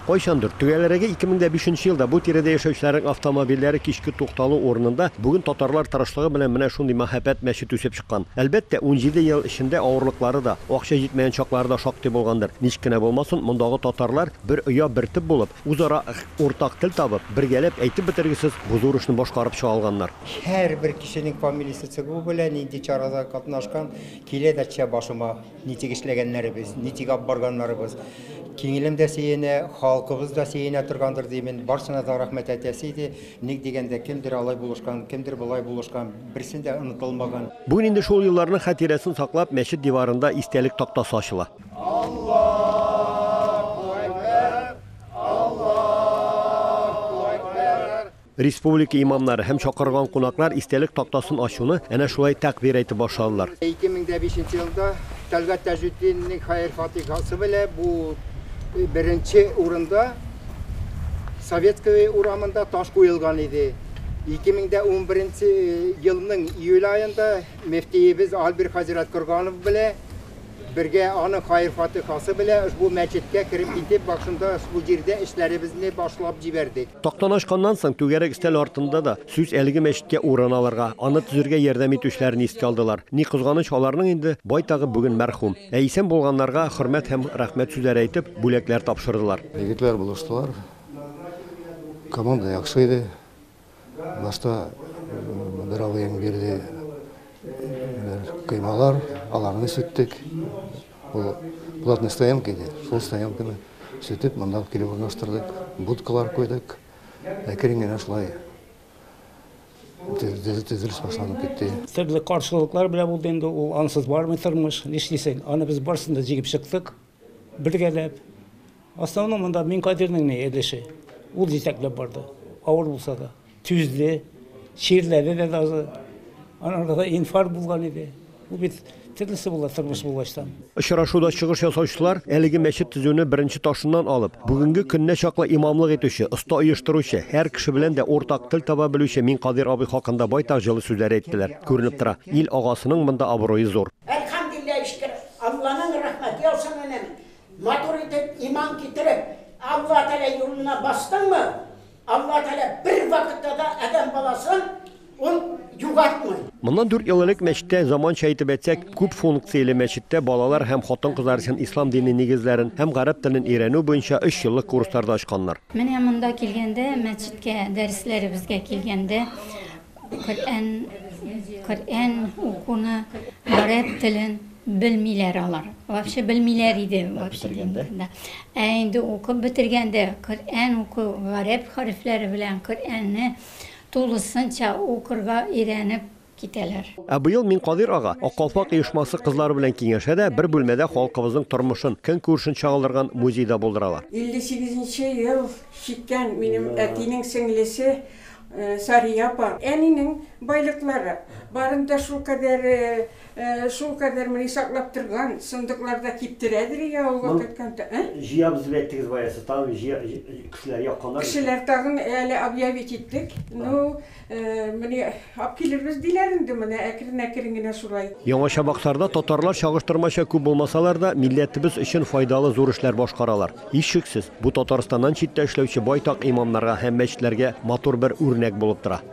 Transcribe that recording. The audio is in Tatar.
Кайчандыр, төгәлрәге 2005 нче елда бу тирәдә яшәүчеләрнең автомобильләре кичке тукталу урынында бүген татарлар тырышлыгы белән менә шундый мәһабәт мәчет үсеп чыккан. Әлбәттә, 17 ел эчендә авырлыклары да, акча җитмәгән чаклары да шактый булгандыр. Ничек кенә булмасын, мондагы татарлар бер оя, бер төп булып, үзара уртак тел табып, бергәләп әйтеп бетергесез бу зур эшне башкарып чыга алганнар. Һәрбер кешенең фамилиясе чыгу белән, нинди чарада катнашкан, килә дә төшә башыма. Ничек эшләгәннәребез, ничек алып барганнарыбыз. Киңелем дә сөенә, халкыбыз да сөенә торгандыр димен. Барсына да рәхмәт әйтәсе иде. Ник дигәндә, кемдер алай булышкан, кемдер болай булышкан, берсен дә онытылмаган. Бүген инде шул елларның хатирәсен саклап, мәчет диварында истәлек тактасы ачыла. Республика имамнары һәм чакырылган кунаклар истәлек тактасын ачуны әнә шулай тәкъбир әйтеп башладылар. 2005 нче елда Тәлгать Таҗетдиннең хәер-фатихасы белән бу беренче урында Советская урамында таш куелган иде. 2011 нче елның июль аенда мөфтиебез Альбер хәзрәт Корганов белән Бергә аның хаер-фатихасы белә ошбу мәчеткә кереп китеп, башында ошбу җирдә эшләребезне башлап җибәрдек. Тактаны ачканнан соң, түгәрәк өстәл артында да сүз әлеге мәчеткә урын алырга, аны төзергә ярдәм итүчеләрне искә алдылар. Ни кызганыч, аларның инде байтагы бүген мәрхүм. Ә исән булганнарга хөрмәт һәм рәхмәт сүзләре әйтеп, бүләкләр тапшырдылар. Егетләр булыштылар. Команда яхшы иде. Башта бер абыем бирде бер коймалар, аларны сүттек. Ул платный стоянка иде. Шул стоянканы сүтеп, монда алып килеп урнаштырдык. Будкалар куйдык. Әкрен генә шулай төзелеш башланып китте. Төрле каршылыклар белән булды инде ул, ансыз бармый тормыш, нишлисең? Аны без барысын да җигеп чыктык. Бергәләп. Основном монда Минкадирның ни өлеше. Ул җитәкләп барды. Авыр булса да. Түзде. Чирләде дә даже. Анарда да инфаркт булган иде. Бу бит төрлесе була тормыш булгачтан. Очрашуда чыгыш ясаучылар әлеге мәчет төзүне беренче ташыннан алып, бүгенге көненә чаклы имамлык итүче, оста оештыручы, һәр кеше белән дә уртак тел таба белүче Минкадир абый хакында байтак җылы сүзләр әйттеләр. Күренеп тора, ил агасының монда абруе зур. Әлхәмдүлилләһи шөкер, Алланың рәхмәте яусын энем, матур итеп иман китереп, Алла Тәгалә юлына бастыңмы, Алла Тәгалә бервакытта да адәм баласын ул югалтмый. Моннан дүрт ел элек мәчеттә, заманча итеп әйтсәк, күп функцияле мәчеттә балалар һәм хатын-кызлар өчен ислам дине нигезләрен һәм гарәп телен өйрәнү буенча өч еллык курслар да ачканнар. Менә монда килгәндә, мәчеткә, дәресләребезгә килгәндә, Коръән, Коръән укуны, гарәп телен белмиләр алар. Вообще белмиләр иде. Вообще бетергәндә. Ә инде укып бетергәндә, Коръән уку, гарәп хәрефләре белән Коръәнне тулысынча укырга өйрәнеп китәләр. Ә быел Минкадыйр ага Ак калфак оешмасы кызлары белән киңәшә дә, бер бүлмәдә халкыбызның тормышын, көнкүрешен чагылдырган музей да булдыралар. 58 нче ел чиккән минем әтинең сеңлесе Сария апа, әнинең байлыклары барын да шулкадәр, шулкадәр менә саклап торган, сандыкларда киптерәдер ия авылга кайтканда, ә? Җыябыз дип әйттегез бая сез, тагын җыя, кешеләр якканнар. Кешеләр тагын әле объявить иттек, ну, менә алып килербез диләр инде, менә әкрен-әкрен генә шулай. Яңа Чабаксарда татарлар чагыштырмача күп булмасалар да, милләтебез өчен файдалы зур эшләр башкаралар. Һичшиксез, бу Татарстаннан читтә эшләүче байтак имамнарга һәм мәчетләргә матур бер үрнәк булып тора.